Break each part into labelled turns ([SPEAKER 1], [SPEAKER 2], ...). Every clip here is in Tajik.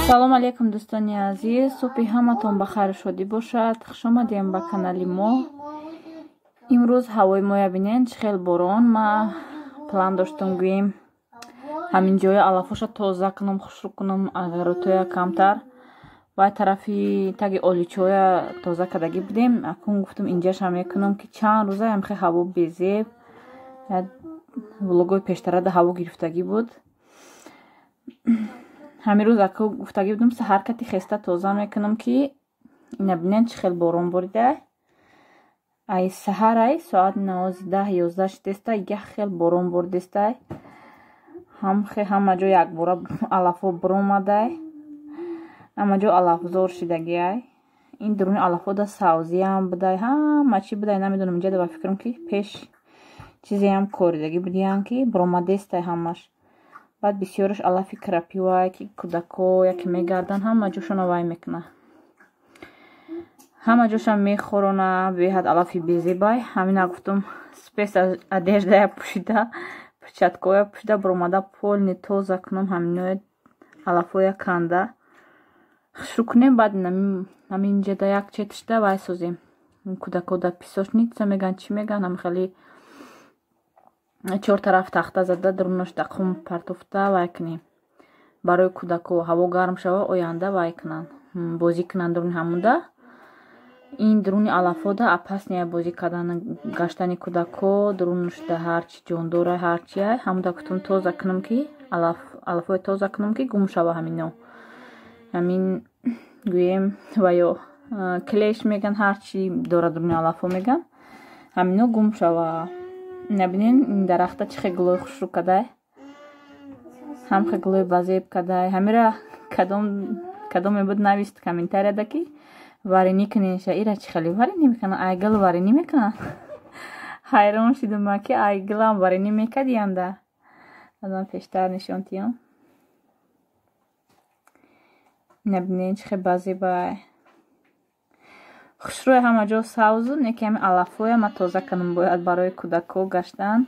[SPEAKER 1] Салом алейкум, дӯстони азиз, субҳи ҳаматон ба хайру шодӣ бошад. Хуш омадем ба канали мо. Имрӯз ҳавои моя бинен, чӣ хел борон. Ма план доштум, гӯем, ҳамин ҷоя алафоша тоза кунам, хушрӯ кунам, агаротоя камтар вай тарафи таги оличоя тоза кардагӣ будем. Акун гуфтум, инҷаша мекунам, ки чанд рӯза ҳамхе ҳаво безеб. Влогои пештарада ҳаво гирифтагӣ буд. Ҳамин рӯз аку гуфтагӣ будум, саҳар кати хеста тоза мекунам, ки ина бинен, чӣ хел борон борида. Ай саҳарай, соат навози 10-11 шидеста, як хел борон боридестай. Ҳамхе ҳама ҷо якбора алафҳо биромадай, ҳама ҷо алафзор шидагиай. Ин дуруни алафҳода савзиам будай, ҳама чӣ будай, намедонам. Инҷа ба фикрам, ки пеш чизеам коридагӣ будиян, ки биромадестай ҳамаш. Баъд бисёраш алафи крапивай, ки кӯдако яке мегарданд, ҳама ҷошона вай мекуна, ҳама ҷоша мехӯрона. Беҳад алафи безебай. Ҳамина гуфтум, спецодеждая пӯшида, перчаткоя пӯшида, биромада полный тоза кунам, ҳаминоя алафҳоя канда хушрӯ кунем. Баъд ҳаминҷада як четишда вай созем, кӯдако да песочница меган, чӣ меган, ҳами хеле чор тараф тахта зада, дарунашда қум партофта вай кунем барои кӯдако. Ҳаво гарм шава, оянда вай кунанд, бозӣ кунанд дуруни ҳамуда. Ин дуруни алафҳода опасный бозӣ кардан, гаштани кӯдако дурунашда, ҳарчи ҷондора, ҳарчиай. Ҳамуда гуфтум, тоза кунам, ки алафҳои тоза кунам, ки гум шава ҳамино, ҳамин гӯем ва ё клещ меган, ҳарчи дора дуруни алафҳо меган, ҳамино гум шава. Набинен, ин дарахта чӣ хел гулои хушрӯ кадай, ҳам хел гулои базеб кадай. Ҳамира кадом кадоме буд, навист комментарияда, ки варенье куненша. Ира чӣ хеле варенье мекунанд? Ай гул варенье мекунанд? Ҳайрон шудам, ки ай гулам варенье мекардиянда. Азан пештар нишон тиём. Набинен, чӣ хел базебай, хушрӯи, ҳама ҷо савзу. Неки ҳамин алафҳоя ма тоза кардам, бояд барои кӯдако гаштан.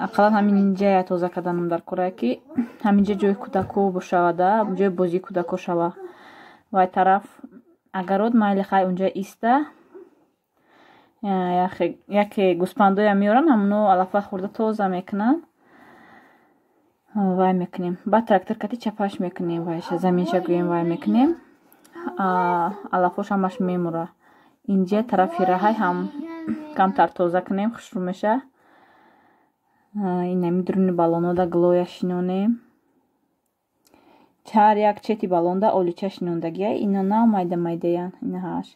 [SPEAKER 1] Ақаллан ҳамин инҷая тоза карданам дар корае, ки ҳаминҷа ҷои кӯдако бошавада, ҷои бозии кӯдако шава. Вай тараф агарот майли, хай, унҷа иста, яке гӯспандоя меоранд, ҳамоно алафа хӯрда тоза мекунанд. Вай мекунем, баъд трактор кати чапаш мекунем, вайша заминша гӯем, вай мекунем, алафҳош ҳамаш мемура. Инҷа тарафи раҳай ҳам камтар тоза кунем, хушрӯ меша. Инами дуруни балонода гулоя шинонем. Ҳар як чети балонда олича шинондагия, ино нав майда майдаян инаҳаш.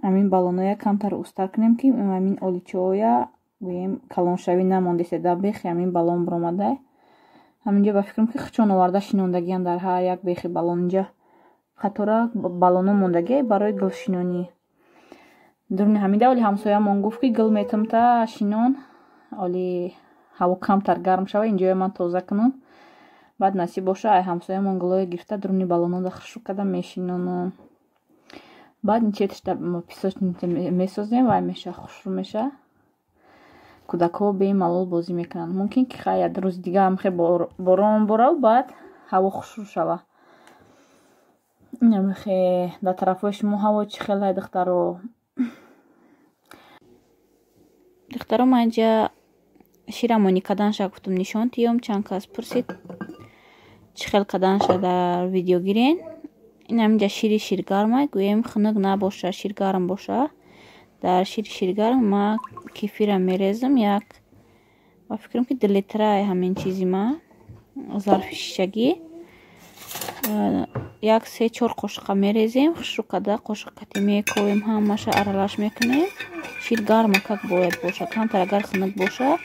[SPEAKER 1] Ҳамин балоноя камтар устар кунем, ки ҳамин оличаоя гӯем калоншавӣ намондеста, дар бехи ҳамин балон биромадай. Ҳаминҷо ба фикрам, ки хучон оварда шинондагиян дар ҳар як бехи балон. Инҷа қатора балоно мондагия барои гулшинонӣ дуруни ҳамида. Оли ҳамсоямон гуфт, ки гул метумта шинон. Оли ҳаво камтар гарм шава, инҷоя ман тоза кунам, баъд насиб боша, ай ҳамсоямон гулое гирифта, дуруни балонода хушрӯ карда мешинонам. Баъд инчетишта песочница месозем, вай меша, хушрӯ меша, кӯдакҳо бемалол бозӣ мекунанд. Мумкин ки хай як рӯзи дига ҳамхе борон борав, баъд ҳаво хушрӯ шава. Инамихе дар тарафҳои шумо ҳаво чӣ хелай, духтаро?
[SPEAKER 2] Духтаро, ман инҷа ширамонӣ карданша гуфтум, нишон тиём. Чанд кас пурсид, чӣ хел карданша дар видео гирен. Ин ҳаминҷа шири ширгармай, гӯем, хунук набоша, ширгарм боша. Дар шири ширгарм ма кефира мерезам, як, ба фикрам, ки 2 литрай ҳамин чизи ма, зарфи шишагӣ, як се чор қошуқа мерезем. Хушрӯ карда қошуқ кати мековем, ҳамаша аралаш мекунем. Шир гарма как бояд боша. Камтар агар хунук боша,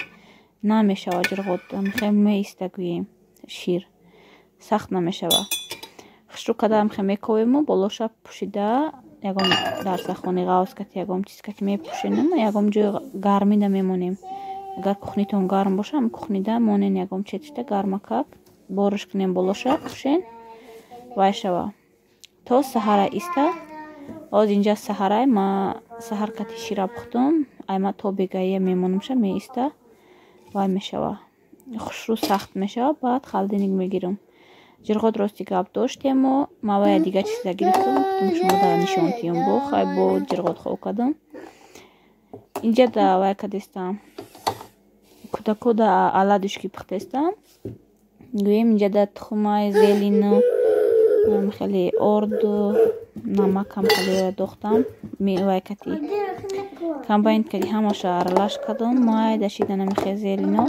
[SPEAKER 2] намешава ҷирғот, хел меиста, гӯем, шир сахт намешава. Хушрӯ карда ҳамхе мековему болоша пӯшида, ягон дарсахони ғавз кати, ягон чиз кати мепӯшенем, ягон ҷои гармида мемонем. Агар кухнитон гарм боша, ҳам кухнида монен, ягон четишта гармакак бориш кунем, болоша пӯшен, вай шава, то саҳара иста. Оз инҷа саҳарай, ма саҳар кати шира пухтум, ай ма то бегаия мемонамша, меиста, вай мешава, хушрӯ сахт мешава. Баъд холодильник мегирам. Ҷирғот рости гап доштему, ма вая дига чиза гирифтам, гуфтам шумо дар нишон тиём бо, хай бо ҷирғот хоб кардам. Инҷа да вай кадестам. Кӯдако да оладушки пухтестам. Гӯем инҷа да тухмай, зелину, хеле орду, намакам хеле дохтам. Вай кати комбайн кади ҳамаша аралаш кардам, майда шида намихе зелино.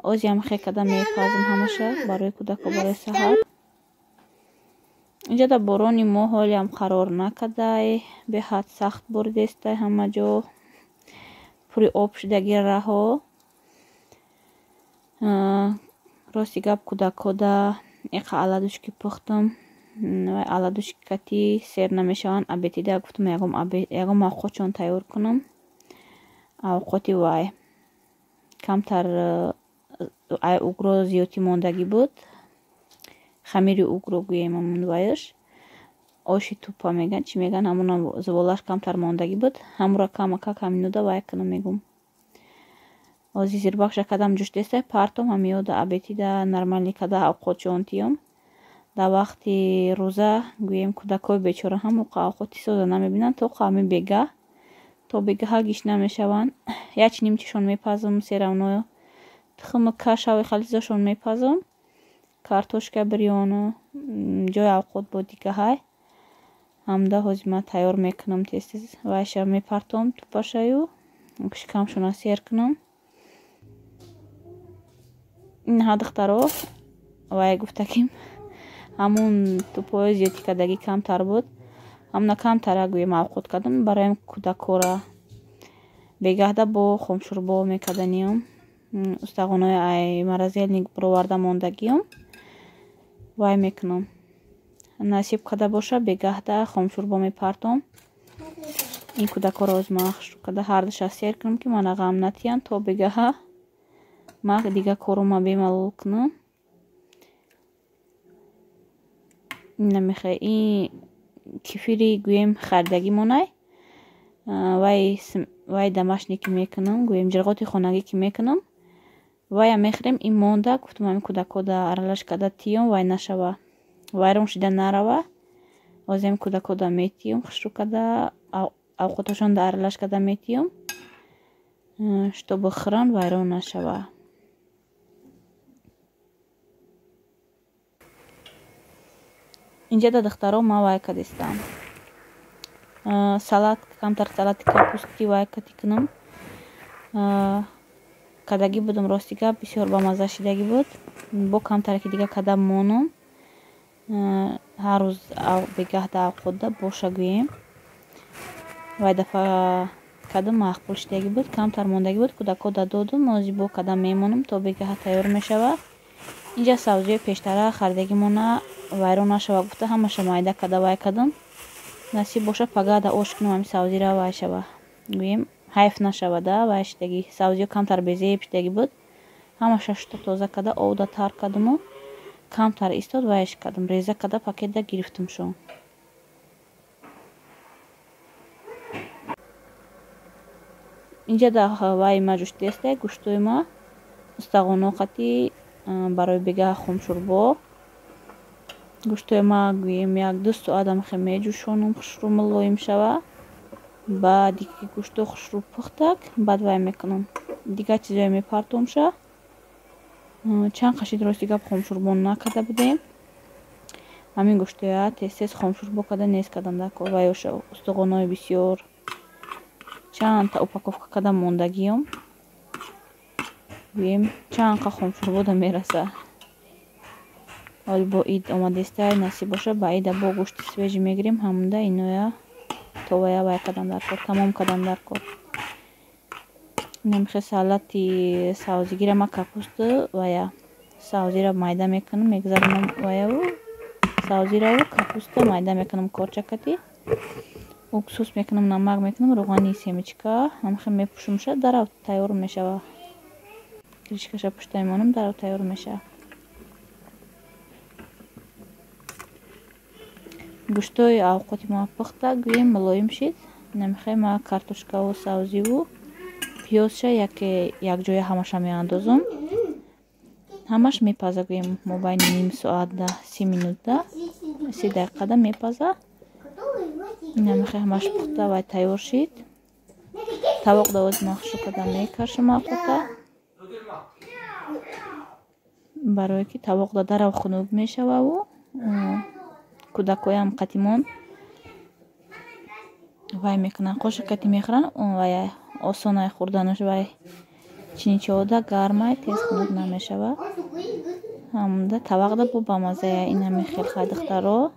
[SPEAKER 2] Озиам хе када мепазм ҳамаша барои кӯдако, барои саҳар. Инҷа да борони мо ҳолиам қарор накардай, беҳад сахт боридестай ҳама ҷо, пури об шудаги раҳо. Рости гап кӯдакода иқа оладушки пухтам, вай оладушки кати сер намешаванд. Абетида гуфтам ягон авқотшон тайёр кунам. Авқоти вай камтар ай угро зиёдтӣ мондагӣ буд, хамири угро гӯем ҳамон вайш, оши тупа меган, чӣ меган, ҳамонам зуволаш камтар мондагӣ буд, ҳамура камакак ҳаминода вай кунам мегум. Ози зирбахша кадам ҷӯштестай, партом ҳамиёда абетида нормалӣ када авқотшон тиём. Дар вақти рӯза гӯем кӯдакҳои бечора ҳамоқа авқоти соза намебинанд, то ҳами бегаҳ, то бегаҳа гиш намешаванд. Як нимчишон мепазм, серавно тухму кашави хеле чизошон мепазм, картошка, бирёну ҷои авқот бо дигаҳай. Ҳамда ҳозир ман тайёр мекунам, тез-тез вайша мепартом тупашаю, шикамшона сер кунам. Инҳа духтаро вай гуфтаким ҳамун тупои зиёдтӣ кардагӣ камтар буд, ҳамуна камтара гӯем авқот кардам барои кӯдакора. Бегаҳда бо хомшӯрбо мекарданиём, устағонои ай морозильник бироварда мондагиём вай мекунам. Насиб карда боша бегаҳда хомшӯрбо мепартом. Ин кӯдакҳоро оз ман хушрӯ карда ҳардуша сер кунам, ки мана ғам натиҳанд то бегаҳа ман дига корума бемалол кунам. Намехе ин кефири гӯем харидагӣ монай, вай домашний ки мекунам, гӯем ҷирғоти хонагӣ ки мекунам, вая мехӯрем. Ин монда гуфтам ҳамин кӯдакҳо аралаш карда тиём, вай нашава, вайрон шида нарава. Озем кӯдакҳо метиём хушрӯ карда авқоташон аралаш карда метиём, чтобы хӯранд, вайрон нашава. Инҷа да духтаро ман вай кардистам, салат, камтар салати капусти вай кати кунам. Кардагӣ будам, рости гап бисёр бамазза шидагӣ буд. Бо камтараки дига када монам, ҳар рӯз бегаҳда авқотда боша гӯем. Вай дафъа кадам маъқул шидагӣ буд, камтар мондагӣ буд, кӯдакҳо додум. Ози бо кадам мемонам то бегаҳа тайёр мешава. Инҷа сабзиҳои пештара харидагимона вайрон нашава гуфта ҳамаша майда карда вай кардам. Насиб боша пагада ош кунам ҳамин сабзира вай шава, гӯем ҳайф нашавада вай шидагӣ. Сабзиҳо камтар безеб шидагӣ буд, ҳамаша шута тоза карда овда тар кардаму камтар истод вайш кардам, реза карда пакетда гирифтамшон. Инҷа да вай ма ҷӯштестай гӯштои ма устағоно қати барои бегаҳ хомшӯрбо. Гӯштои ма гӯем 1-2 соат амхе меҷӯшонам, хушрӯ мулоим шава. Баъди ки гӯшто хушрӯ пухтак, баъд вай мекунам, дигар чизое мепартомша. Чанд қашид рости гап хомшӯрбо накарда будем, ҳамин гӯштоя тез-тез хомшӯрбо карда нест кардам дар кор. Вайоша устуғонои бисёр чандта упаковка карда мондагиём, гӯем чанд қа хомшӯрбода мераса. Ҳоли бо ид омадестай, насиб боша ба ида бо гӯшти свежий мегирем, ҳамунда иноя товая вай кардам дар кор, тамом кардам дар кор. Намихе салати сабзигира ма капусту вая сабзира майда мекунам, мегзаронам ваяву сабзираву капуста майда мекунам корчакати, уксус мекунам, намак мекунам, рӯғани семечка ҳамхе мепӯшумша, дарав тайёр мешава. Кришкаша пушта мемонам, дарав тайёр мешава. Гӯштои авқоти ма пухта, гӯем мулоим шид. Намихе ма картошкаву сабзиву пиёзша якҷоя ҳамаша меандозам. Ҳамаш мепаза, гӯем, мобайни ним соат да 30 минутда, 30 дақиқада мепаза. Инамихе ҳамаш пухта вай тайёр шид. Тавоқ да ози ман хушрӯ карда мекашам авқота, барое ки тавоқ да дарав хунук мешававу кӯдакоям қатимон вай мекунанд, қошиқ кати мехӯранд, вай осонай хӯрданаш. Вай чиничода гармай, тез хунук намешавад. Ҳамда тавақда бо бамазая. Инами хел, хай, духтаро,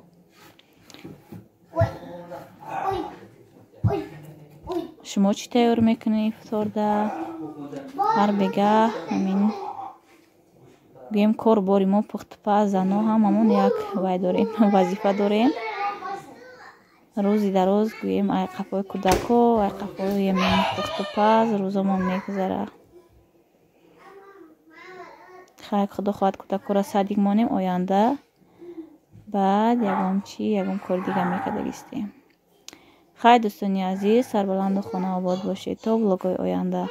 [SPEAKER 2] шумо чӣ тайёр мекунед ифторда? Ҳар бегаҳ ҳамин, гӯем, кор бори мо, пухтупаз, зано ҳамамон як вай дорем, вазифа дорем. Рӯзи дароз, гӯем, ай қафои кӯдако, ай қафои пухтупаз рӯзомон мегузарад. Хайр, худо хоҳад, кӯдакҳоро садик монем, оянда баъд ягон чи, ягон кори дига мекардагистем. Хайр, дӯстони азиз, сарбаланду хонаобод бошед то влогҳои оянда.